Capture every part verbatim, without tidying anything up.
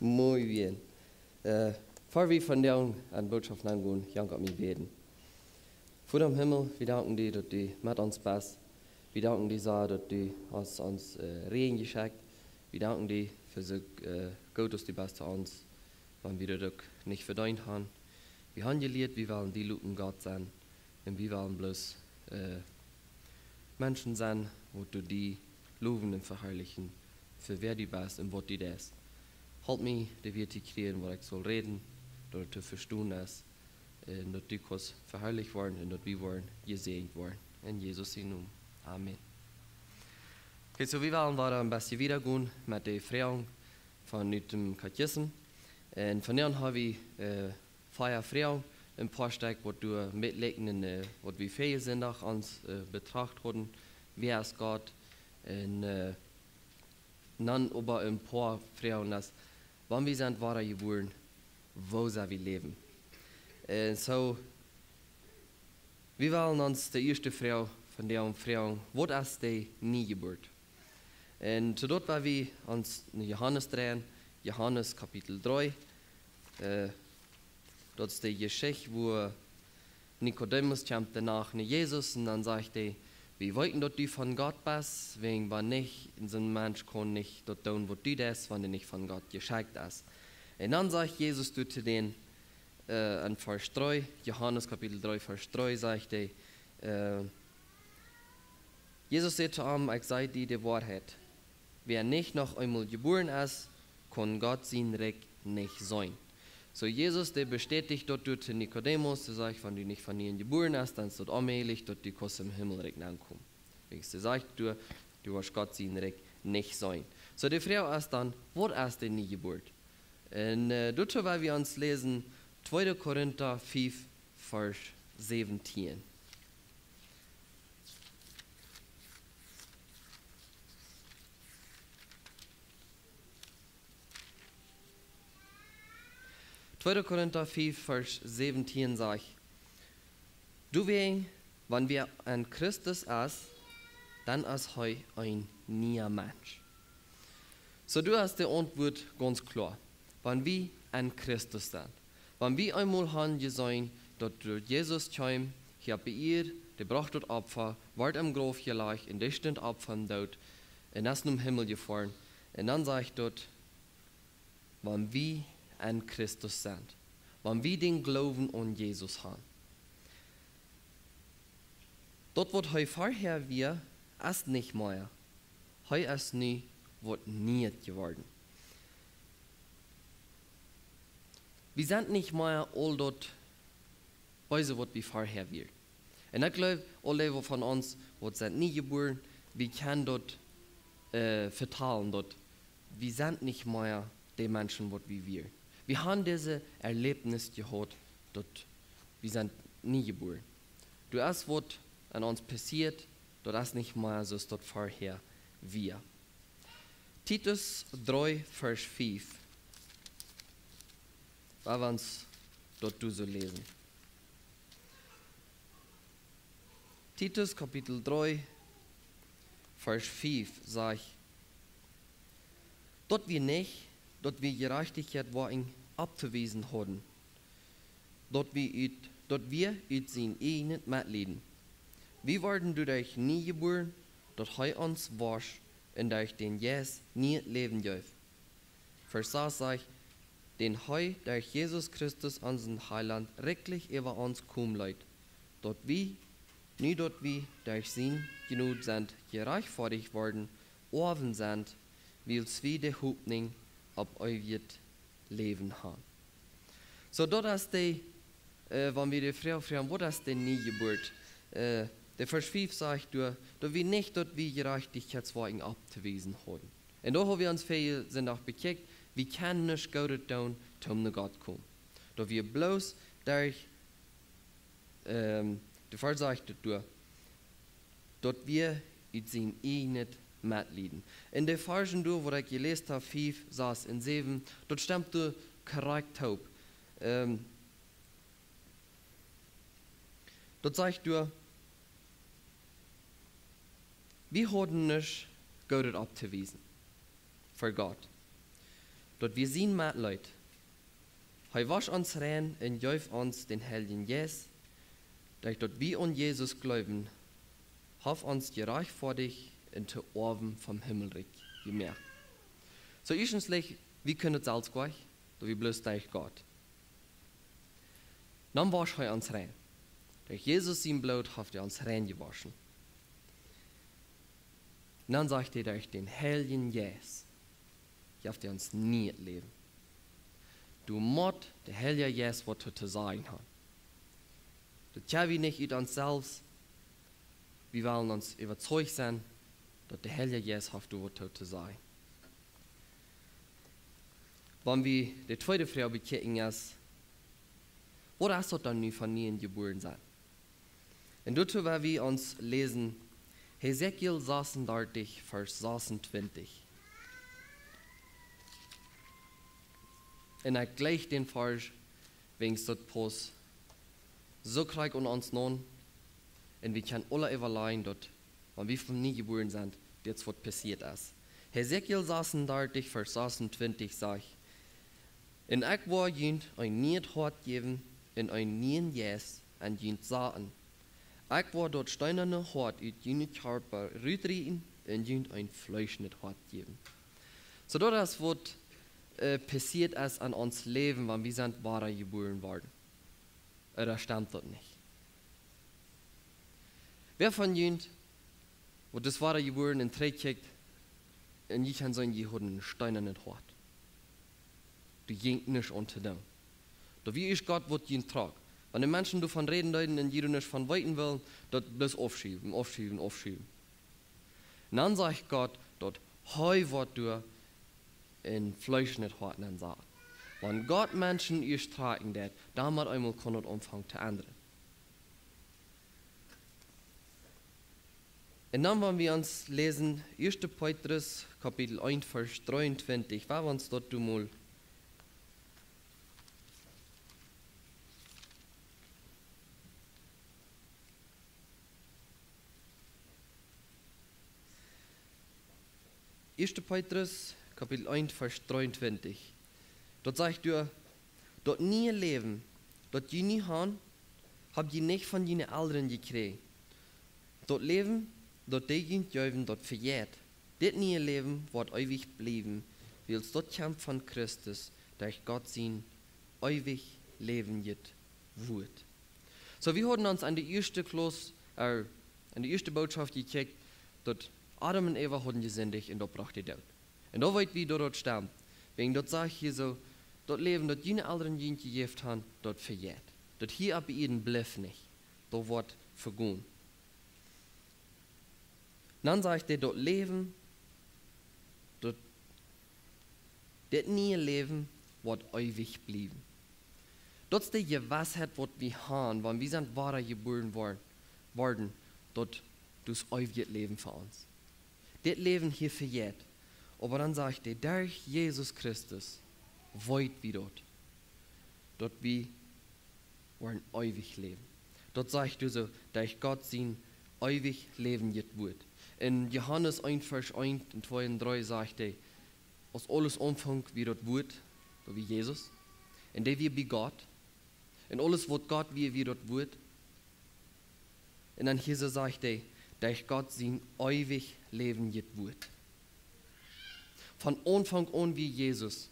Muy bien. Äh, ver wie vondoag aun de Bootschoft aungonen, jank ekj mie bäden. Voda em Himmel, wie danken die, daut du met ons best. Wie danken die sea, daut du hast ons, äh, Räajen jeschekjt. Wie danken die fa soo, äh, goot aus du best to ons, wan wie daut uk nich vedeent han. Wie han jelieet, wie wellen die loten Gott sennen. Un wie wellen bloos, äh, Menschen sennen, waut die lowen un veharlichen, fa wäa du best un waut du deist. Halp mie, de Wieed to kjrieen, waut ekj saul räden, daut et to vestonen es, un daut du kaust veharlicht woaren un daut wie woaren jesäajent woaren. En Jesus sienen Nomen. Amen. Okay, soo wie wellen wada een bät wieda gonen met de Froagen von däm Katechismus. Un vondoag ha wie, äh, vea Froagen, een poa Stekj, waut doa met likjnen, äh, waut wie väajen Sindach ons, äh, betracht hauden, wäa es Gott, un, äh, dan oba een poa Froagen es, wan wie sent wada jebuaren, woo sell wie läwen? Un soo, wie wellen ons de ieeschte Froag vondoag froagen, waut es de Niejeburt? Un soo daut woa wie ons no Johanes dreien, Johanes Kapitel dree, äh, daut es de Jeschicht, wua Nikodemus kjemt doano no Jesus un dan sajcht hee: "Wie weeten, daut du von Gott best, wäajen wan nich, soon Mensch kaun nich daut doonen, waut du deist, wan hee nich von Gott jeschekjt es." Un dan sajcht Jesus doa to dän, äh, en Varsch dree, Johanes Kapitel dree, Varsch dree, sajcht hee, äh, Jesus säd to am: "Ekj saj die de Woarheit. Wäa nich noch eemol jebuaren es, kaun Gott sien Rikj nich seenen." Soo Jesus, dee bestäticht daut doa to Nikodemus, dee sajcht: "Wan du nich von nieem jebuaren best, dan es daut onmäajlich, daut du kaust em Himmelrikj nenkomen." Wäajen dee sajcht doa: "Du woascht Gott sien Rikj nich seenen." Soo de Froag es dan, waut es de Niejeburt? Un, äh, doatoo well wie ons läsen tweede Korinta fiew, Varsch säwentieen. Tweede Korinta fiew, Varsch säwentieen sajcht: "Doawäajen, wan wäa en Christus es, dan es hee een niea Mensch." Soo, doa es de Auntwuat gaunz kloa. Wan wie en Christus sent, wan wie eemol han jeseenen, daut doa Jesus kjeem, hia opp de Ieed, dee brocht daut Opfa, wort em Grauf jelajcht un dee stunt opp vom Doot un es nom Himmel jefoaren. Un dan sajcht daut, wan wie en Christus sent, wan wie dän Gloowen aun Jesus han. Daut, waut hee verhäa wia, es nich mea. Hee es nu waut Nieet jeworden. Wie sent nich mea aul daut Beese, waut wie verhäa wieren. Un ekj gleew, aul dee von ons, waut sent niejebuaren, wie kjennen daut, äh, vetalen, daut wie sent nich mea dee Menschen, waut wie wieren. Wie han dise Erläwnis jehaut, daut wie sent niejebuaren. Doa es waut aun ons passieet, daut es nich mea soo aus daut verhäa wia. Titus dree, Varsch fiew. Woa wie ons daut doa soo läsen. Titus Kapitel dree, Varsch fiew sajcht: "Daut wie nich, daut wie Jerajchtichkjeit woaren opptowiesen hauden, daut wie ut, daut wie ut sien ieejnet Metlieden. Wie worden doaderch niejebuaren, daut hee ons wosch un derch dän Jeist nieet Läwen jeef." Varsch sas sajcht: "Dän hee derch Jesus Christus, onsen Heilaunt, rikjlich äwa ons komen leet, daut wie, nu daut wie derch siene Jnod sent jerajchtfoadich worden, Oawen sent, wiels wie de Hopninj opp eewjet Läwen han." Soo, daut es de, äh, wan wie de Froag froagen, waut es de Niejebuat? Äh, de Varsch fiew sajcht doa, daut wie nich, daut wie Jerajchtichkjeitswoakjen opptowiesen hauden. Un doa ha wie ons väajen Sindach bekjikjt, wie kjennen nuscht Goodet doonen, toom no Gott komen. Daut wie bloos derch, ähm, de Varsch sajcht doa, daut wie ut sien ieejnet Metlieden. Un de Varschen doa, waut ekj jeläst ha, fiew, sas un säwen, daut stemt doa korrekt toop. Ähm, daut sajcht doa, wie hauden nuscht Goodet opptowiesen ver Gott. Daut wie sien Metleet. Hee wosch ons rein un jeef ons dän Heiljen Jeist. Derch daut wie aun Jesus jleewen, haft ons jerajchtfoadicht un to Oawen vom Himmelrikj jemoakt. Soo, ieeschtens, wie kjennen daut selfst nich, daut wie bloos derch Gott. Dan wosch hee ons rein. Derch Jesus sien Bloot haft hee ons rein jewoschen. Un dan sajcht hee, derch dän Heiljen Jeist jeft hee ons nieet Läwen. Du motst dän Heiljen Jeist waut to sajen haben. Daut kjenn wie nich ut ons selfst. Wie wellen ons äwazeicht sennen, daut de Heilje Jeist haft doa waut to sajen. Wan wie de tweede Froag bekjikjen es, waut es daut dan nu von nie jebuaren sennen? Un doatoo woa wie ons läsen, Hesekiel sasuntachentich, Varsch sasuntwintich. Un ekj jleich dän Varsch, wiels daut paust soo krakjt aun ons aun. Un wie kjennen aule äwalajen daut, wan wie von nie jebuaren sent, dit waut passieet es. Hesekiel sasuntachentich, Varsch sasuntwintich sajcht: "Un ekj woa junt een nieet Hoat jäwen un een nieen Jeist en junt saten. Ekj woa daut steenane Hoat ut june Kjarpa rutrieten un junt een fleeschnet Hoat jäwen." Soo daut es waut, äh, passieet es aun ons Läwen, wan wie sent wada jebuaren worden. Ooda stemt daut nich? Wäa von junt, waut es wada jebuaren un trigjkjikjt, un jie kjennen sajen, jie hauden een steenanet Hoat? Doa jinkj nuscht aun to doonen. Doa wia ieescht Gott waut junt trock. Wan de Menschen doavon räden deeden un jie doa nuscht von weeten wullen, daut bloos aufschuwen, aufschuwen, aufschuwen. Un dan sajcht Gott, daut hee woat doa een fleeschnet Hoat nensaten. Wan Gott Menschen ieescht trakjen deit, dan met eemol kaun daut aunfangen to endren. Un dan, wan wie ons läsen, ieeschte Petrus, Kapitel eent, Varsch dreeuntwintich, woa wie ons daut doa mol Ieeschte Petrus, Kapitel eent, Varsch dreeuntwintich. Daut sajcht doa: "Daut niee Läwen, daut jie nu haben, hab jie nich von june Elren jekjräajen. Daut Läwen, daut dee junt jeewen, daut vejeit. Dit niee Läwen woat eewich bliewen, wiels daut kjemt von Christus, derch Gott sien eewich läwendjet Wuat." Soo, wie hauden ons aun de ieeschte Klauss, äh, aun de ieeschte Bootschoft jekjikjt, daut Adam un Eva hauden jesindicht un daut brocht dän Doot. Un doa weet wie, daut daut stemt. Wäajen daut sajcht hia soo, daut Läwen, daut june Elren junt jejäft haben, daut vejeit. Daut hia opp Ieed blift nich. Daut woat vegonen. Dan sajcht hee, daut Läwen, daut, dit niee Läwen woat eewich bliewen. Daut es de Jewissheit waut wie haben, wan wie sent wada jebuaren worden, worden, daut daut eewje Läwen fa ons. Dit Läwen hia vejeit. Oba dan sajcht hee, derch Jesus Christus weet wie daut, daut wie woaren eewich läwen. Daut sajcht doa soo, derch Gott sien eewich läwendjet Wuat. En Johanes eent, Varsch eent un twee un dree sajcht hee, aus aules aunfunk, wia daut Wuat, daut wia Jesus. Un dee wia bie Gott. Un aules waut Gott wia, wia daut Wuat. Un dan hia soo sajcht hee, derch Gott sien eewich läwendjet Wuat. Von Aunfank aun wia Jesus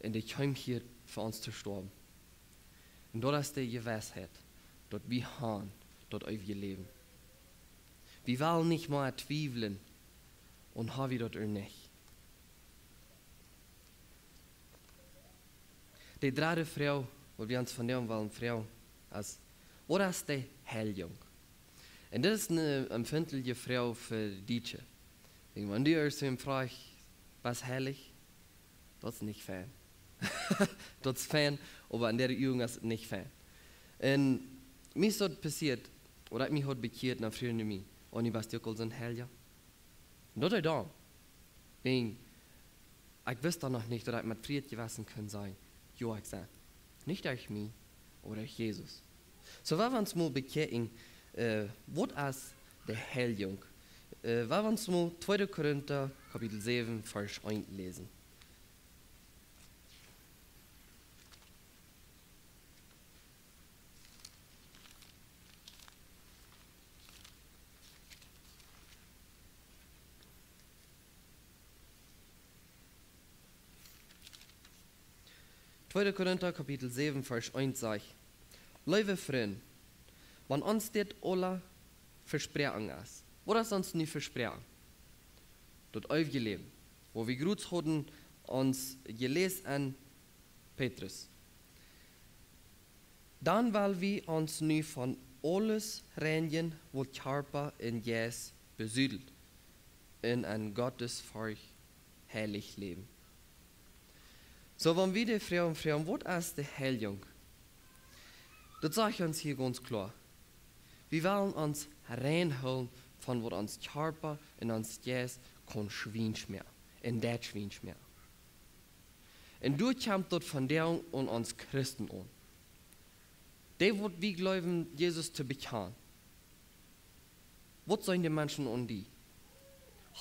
un hee kjeem hia fa ons to stoawen. Un daut es de Jewissheit, daut wie haben daut eewje Läwen. Wie wellen nich mea twiewlen, un haben wie daut ooda nich. De dredde Froag, waut wie ons vondoag wellen froagen, es: waut es de Heiljunk? Un dit es eene empfintliche Froag fa Dietsche. Wäajen wan du ieescht een froagst: "Best heilich?" Daut es nich fein. Daut es fein, oba en dee Uagen es et nich fein. Un mie es daut passieet, ooda ekj mie haud bekjieet, dan fruagen dee mie: "Oh, nu best du uk aul soon Heilja?" Un daut ekj dan, wäajen ekj wist dan noch nich, daut ekj met Fräd jewast kunn sajen: "Jo, ekj sie." Nich derch mie, oba derch Jesus. Soo, woa wie ons mol bekjikjen, äh, waut es de Heiljunk? Äh, woa wie ons mol tweede Korinta, Kapitel säwen, Varsch eent läsen. Tweede Korinta Kapitel säwen, Varsch eent sajcht: Leewe Frind, wan ons dit aula vesproaken es, waut es ons nu vesproaken? Daut eewje Läwen, woo wie jrod hauden ons jeläst en Petrus. Dan well wie ons nu von aules reinjen, waut Kjarpa un Jeist besudelt, un en Gottesforcht heilich läwen. Soo, wan wie de Froag froagen, waut es de Heiljunk? Daut sajcht ons hia gaunz kloa. Wie wellen ons rein hoolen von waut ons Kjarpa un ons Jeist kaun schwiensch moaken, un deit schwiensch moaken. Un doa kjemt daut vondoag aun ons Christen aun. Dee, waut wie jleewen, Jesus to bekjanen. Waut sajen de Menschen aun die?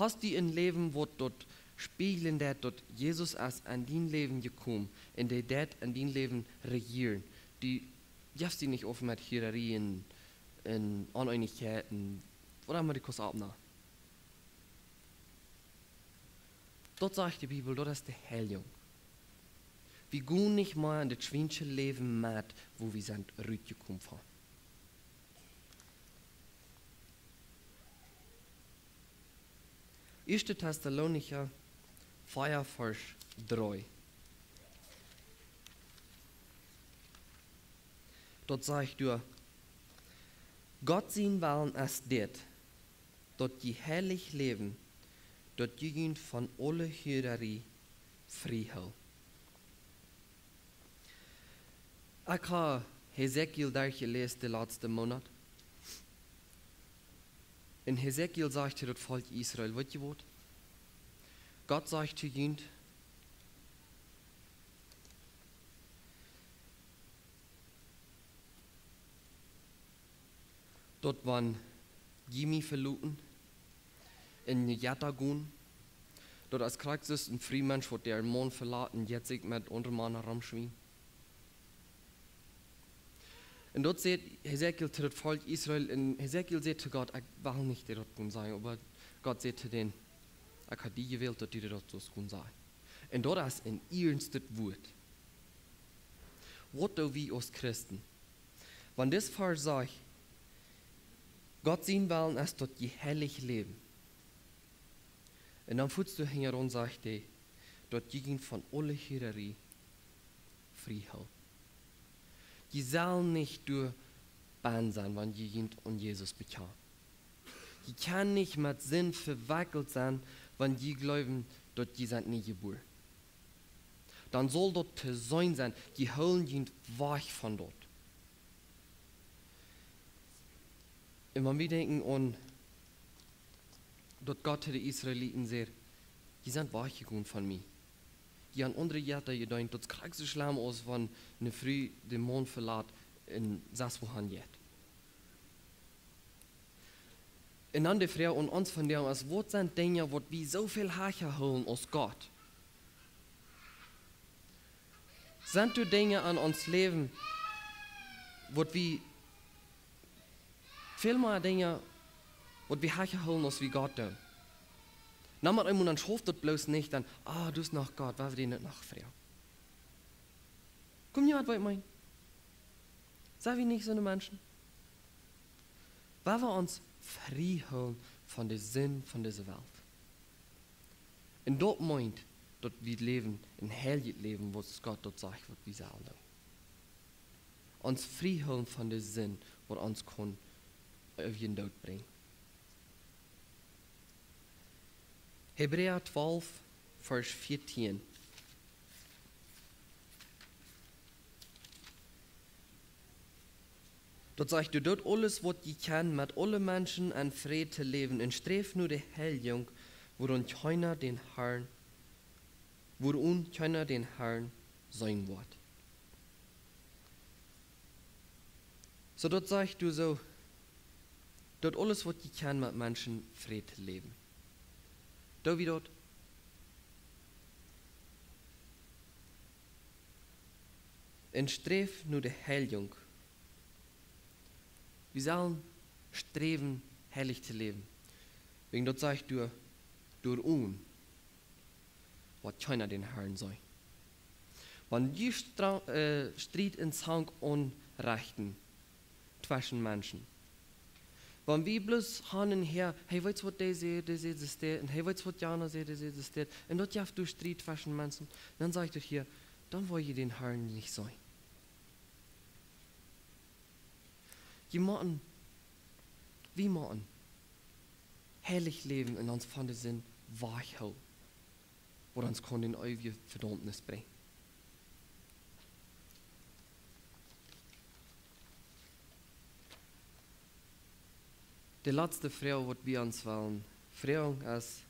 Hast du een Läwen, waut daut spieejlen deit, daut Jesus es en dien Läwen jekomen un dee deit en dien Läwen rejieren? Du jefst die nich auf met Hurerien un Oneenichkjeiten, waut emma du kaust oppnämen. Daut sajcht de Bibel, daut es de Heiljunk. Wie gonen nich mea en daut schwiensche Läwen met, woo wie sent rutjekomen von. Ieeschte Tessalonicha vea, Varsch dree. Daut sajcht doa: Gott sien Wellen es dit, daut jie heilich läwen, daut jie junt von aule Hurerie frie hoolen. Ekj hab Hesekiel derchjeläst de latste Moonat. Un Hesekiel sajcht to daut Volkj Israel, weet jie waut? Gott sajcht to junt, daut wan jie mie veloten un no Jetta gonen, daut es krakjt soo aus een Frumensch, waut äaren Maun velat un jeit sikj met aundre Mana romschmieet. Un daut sajcht Hesekiel to daut Volkj Israel, un Hesekiel säd to Gott: Ekj well nich daut gonen sajen, oba Gott säd to dän: Ekj hab die jewält, daut du daut sust gonen sajen. Un daut es een iernstet Wuat. Waut doo wie aus Christen? Wan dis Varsch sajcht, Gott sien Wellen es, daut jie heilich läwen, un dan fuats doa hinjaraun sajcht hee, daut jie junt von aule Hurerie frie hoolen. Jie sellen nich doa bang sennen, wan jie junt aun Jesus bekjanen. Jie kjennen nich met Sind vewekjelt sennen, wan jie jleewen, daut jie sent nie jebuaren. Dan saul daut to seenen sennen, jie hoolen junt wajch von daut. Un wan wie denkjen aun daut Gott to de Israeliten säd: Jie sent wajchjegonen von mie. Jie haben aundre Jetta jedeent, daut es krakjt soo schlemm aus wan eene Fru dän Maun velat un sest wua han jeit. Un dan de Froag aun ons vondoag es: Waut sent Dinja, waut wie soo väl hecha hoolen aus Gott? Sent doa Dinja en ons Läwen, waut wie, väl mea Dinja, waut wie hecha hoolen aus wie Gott doonen? Na, mau eemol dan schauft daut bloos nich, dan: Ah, du best noch Gott, woa wie dän nich noch froagen. Kjemt jie met, waut ekj meen? Sent wie nich soone Menschen? Woa wie ons frie hoolen von de Sind von dise Welt. Un daut meent, daut wie läwen een heiljet Läwen, waut Gott daut sajcht, waut wie sellen doonen. Ons frie hoolen von de Sind, waut ons kaun eewjen Doot brinjen. Hebräa twalf, Varsch vieetieen. Daut sajcht: Doot aules, waut jie kjennen, met aule Menschen en Fräd to läwen, un sträft no de Heiljunk, wuaroon kjeena dän Harn, wuaroon kjeena dän Harn seenen woat. Soo, daut sajcht doa soo, doot aules, waut jie kjennen, met Menschen Fräd to läwen. Doo wie daut? Un sträft no de Heiljunk. Wie sellen sträwen, heilich to läwen. Wäajen daut sajcht doa, doaroon woat kjeena dän Harn seenen. Wan jie stra-, äh, Striet un Zank aunrechten tweschen Menschen. Wan wie bloos han un her, hey, weetst waut dee säd, dee säd daut, un hey, weetst waut jana säd, dee säd daut, un daut jeft doa Striet tweschen Menschen, dan sajcht daut hia, dan woa jie dän Harn nich seenen. Jie motten, wie motten heilich läwen un ons von de Sind wajchhoolen, waut ons kaun en eewje Vedaumnis brinjen. De latste Froag, waut wie ons wellen froagen, es,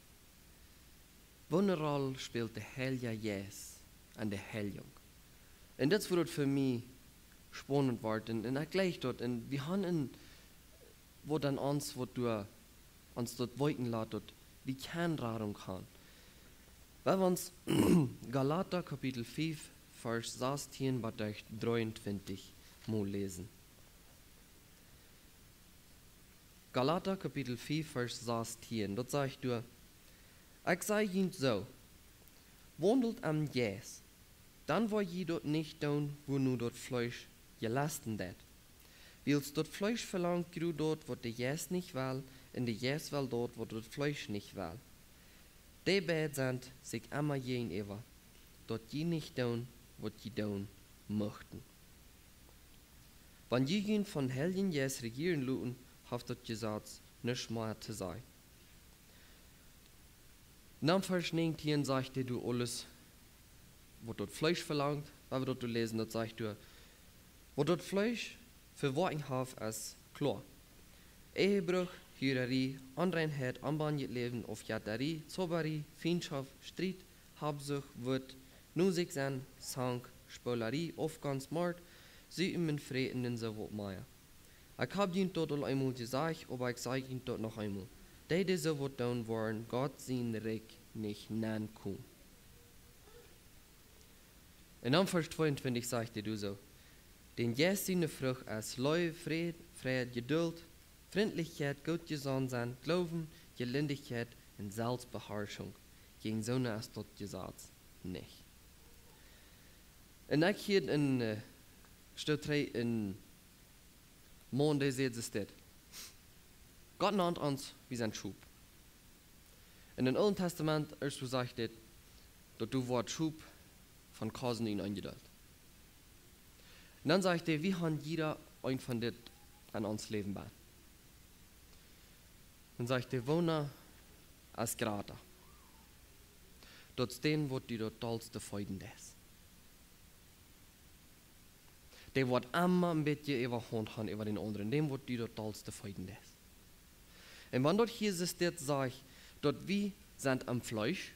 woone Roll spält de Heilja Jeist aun de Heiljunk? Un dit es wua daut fa mie spaunent woat. Un, un ekj jleich daut. Un wie han een, waut aun ons, waut doa ons daut weeten lat, daut wie kjeene Radunk han. Wan wie ons Galata Kapitel fief, Varsch sastieen bat dree un twintich mol läsen. Galata Kapitel fief, Varsch sastieen, daut sajcht doa: Ekj saj junt soo, waundelt em Jeist, dan woa jie daut nich doonen, wua nu daut Fleesch jelesten deit. Wiels daut Fleesch velangt jroz daut, waut de Jeist nich well, un de Jeist well daut, waut daut Fleesch nich well. Dee beid sent sikj emma jäajenäwa, daut jie nich doonen, waut jie doonen muchten. Wan jie junt vom Heiljen Jeist rejieren loten, haft daut Jesaz nuscht mea to sajen. Dan Varsch näajentieen sajcht hee doa aules, waut daut Fleesch velangt, wan wie daut doa läsen, daut sajcht doa, waut daut Fleesch fa Woakjen haft, es kloa: Ehebruch, Hurarie, Onreinheit, onbedeadet Läwen, Aufjettarie, Zaubarie, Fientschoft, Striet, Habsucht, Wut, no sikj sennen, Zank, Spolarie, Aufgonst, Mort, Supen un Fräten un soo waut mea. Ekj hab junt daut aul eemol jesajcht, oba ekj saj junt daut noch eemol: Dee, dee soo waut doonen, woaren Gott sien Rikj nich nenkomen. Un dan Varsch tweeuntwintich sajcht hee doa soo: Dän Jeist siene Frucht es Leew, Fräd, Freid, Jeduld, Frintlichkjeit, goot jesonnen sennen, Gloowen, Jelindichkjeit un Selfstbeharschunk. Jäajen soone es daut Jesaz nich. Un ekj hia en, äh, Stot dree en Maun, dee säd soo dit: Gott nant ons, wie sent Schop. En daut Oole Tastament, ieescht wua sajcht dit, daut du woascht Schop von Kosen en eenjedeelt. Un dan sajcht hee, wie han jieda eent von dit aun ons Läwen bennen. Dan sajcht hee, woona es jrata? Daut es dän, waut die daut dollste feeden deed. Dee woat emma een bät Äwahaunt han äwa dän aundren, dän, waut die daut dollste feeden deed. Un wan daut Jesus dit sajcht, daut wie sent aum Fleesch,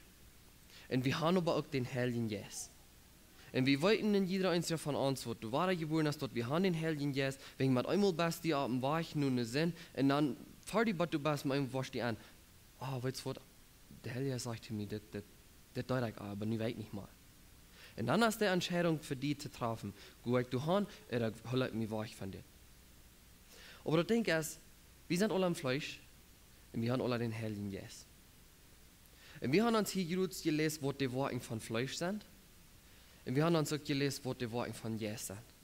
un wie han oba uk dän Heiljen Jeist. Un wie weeten, en jieda eena von ons, waut doa wada jebuaren es, daut wie han dän Heiljen Jeist, wan met eemol best du oppem Wajch no ne Sind, un dan, ver du bat du best, met eemol woascht du aun: Oh, weetst waut, de Heilje Jeist sajcht to mie, dit, dit, dit deed ekj, oba nu weet ekj nich mea. Un dan es de Entscheidunk fa die to trafen, go ekj doa han, ooda hool ekj mie wajch von dit. Oba daut Dinkj es, wie sent aula aum Fleesch, un wie han aula dän Heiljen Jeist. Un wie han ons hia jrods jeläst, waut de Woakjen von Fleesch sent. Un wie han ons uk jeläst, waut de Woakjen von Jeist sent.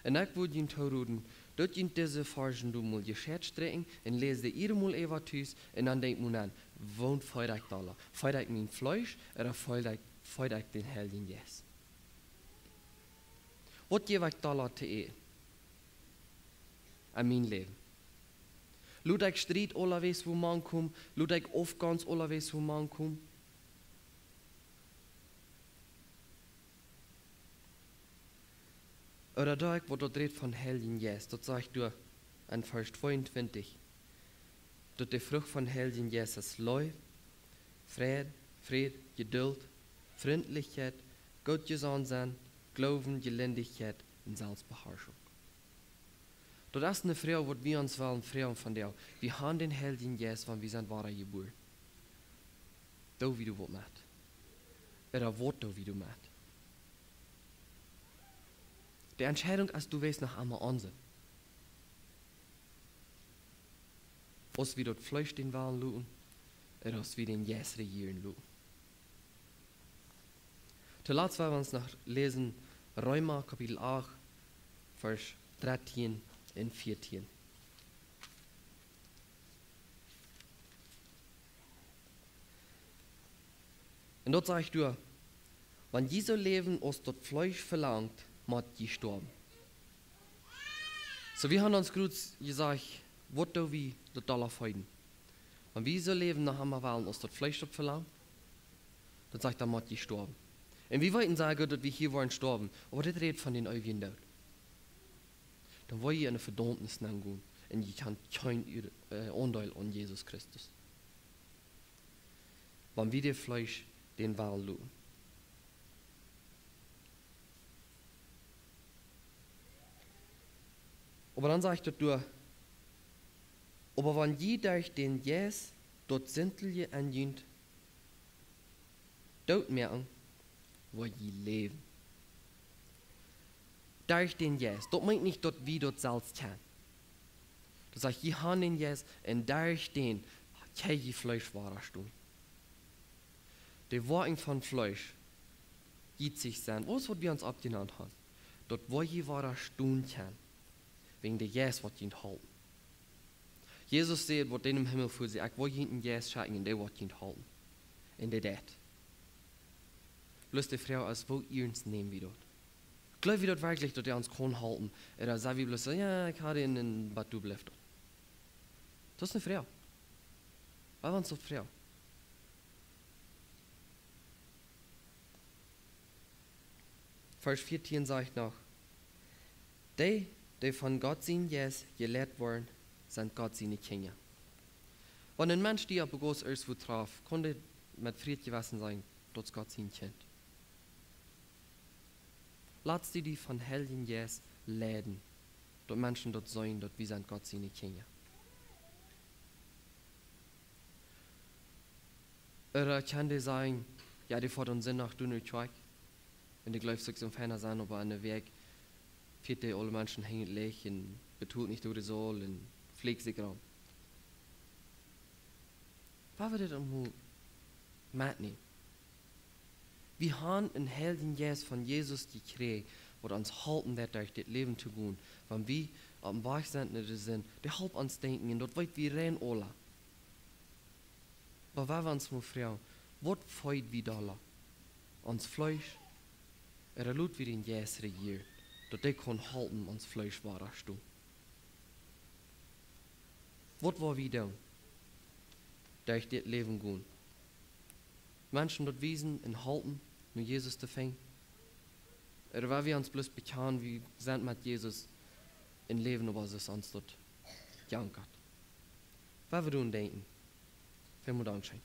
Un ekj wudd junt tooroden, daut junt dise Varschen doa mol jescheit sträkjen un läst dee eenmol äwa tus un dan denkjt mol aun, woont feed ekj dolla? Feed ekj mien Fleesch ooda feed ekj, feed ekj dän Heiljen Jeist? Waut jeef ekj dolla to äten en mien Läwen? Lot ekj Striet aulawäajen wua mankomen? Lot ekj Aufgonst aulawäajen wua mankomen? Ooda daut ekj, waut daut rät von Heiljen Jeist, daut sajcht doa en Varsch tweeuntwintich, daut de Frucht von Heiljen Jeist es Leew, Freid, Fräd, Jeduld, Frintlichkjeit, goot jesonnen sennen, Gloowen, Jelindichkjeit un Selfstbeharschunk. Daut es ne Froag, waut wie ons wellen froagen vondoag. Wie han dän Heiljen Jeist, wan wie sent wada jebuaren. Doo wie doa waut met? Ooda waut doo wie doa met? De Entscheidunk es, du weetst, noch emol onse. Aus wie daut Fleesch dän Wellen loten, ooda aus wie dän Jeist rejieren loten. Tolatst woa wie ons noch läsen, Reema Kapitel acht, Varsch dartieen un vieetieen. Un doa sajcht et: Wan jie soo läwen aus daut Fleesch velangt, mott jie stoawen. Soo, wie haben ons krakjt jesajcht, waut doo wie daut dolla feeden? Wan wie soo läwen, dan haben wie wellen aus daut Fleesch daut velangt, dan sajcht et, dan mott jie stoawen. Un wie weeten sea goot, daut wie hia woaren stoawen, oba dit rät von dän eewjen Doot. Dan woa jie enne Vedaumnis nenn gonen un jie haben kjeen, äh, Aundeel aun Jesus Christus, wan wie daut Fleesch dän Wellen loten. Oba dan sajcht et doa: Oba wan jie derch dän Jeist daut Sintliche en junt doot moaken, woa jie läwen. Derch dän Jeist. Daut meent nich, daut wie daut selfst kjennen. Daut sajcht, jie haben dän Jeist un derch dän kjenn jie Fleesch wadastonen. De Woakjen von Fleesch, jie sikj sennen, waut es, waut wie ons oppjenant haben, daut woa jie wadastonen kjennen, wäajen de Jeist woat junt halpen. Jesus säd, waut dän em Himmel väa säd: Ekj woa junt een Jeist schekjen, un dee woat junt halpen. Un dee deit. Bloos de Froag es, woo iernst näm wie daut? Jleew wie daut werkjlich, daut dee ons kaun halpen? Ooda saj wie bloos soo: Jo, ekj hab dän, un bat doa blift daut? Daut es eene Froag. Woa wie ons daut froagen? Varsch vieetieen sajcht noch: Dee, dee von Gott sien Jeist jeleit woaren, sent Gott siene Kjinja. Wan een Mensch die opp de Gauss irjentwua traft, kaun dee met Fräd Jewessen sajen, daut es Gott sien Kjint? Latst du die von Heiljen Jeist leiden, daut Menschen daut seenen, daut wie sent Gott siene Kjinja? Ooda kaun dee sajen: Jo, dee foat aum Sindach no de Kjoakj, un dee jleeft sikj soo fein to sennen, oba enne Wäakj fieet dee aule Menschen hinjret Licht un betolt nich daut hee saul un fleekt sikj rom. Woo woat daut dan mol met ons? Wie haben een Heiljen Jeist von Jesus jekjräajen, waut ons halpen deit derch dit Läwen to gonen. Wan wie oppem Wajch sent no de Sind, dee halpt ons denkjen, un daut weet wie rein aula. Oba woa wie ons mol froagen, waut feed wie dolla? Ons Fleesch? Ooda lot wie dän Jeist rejieren, daut dee kaun halpen ons Fleesch wadastonen? Waut woa wie doonen derch dit Läwen gonen? Menschen daut wiesen un halpen no Jesus to finjen? Ooda woa wie ons bloos bekjanen, wie sent met Jesus un läwen, oba soo aus ons daut jankat? Woa wie doonen denkjen. Välmol dankscheen.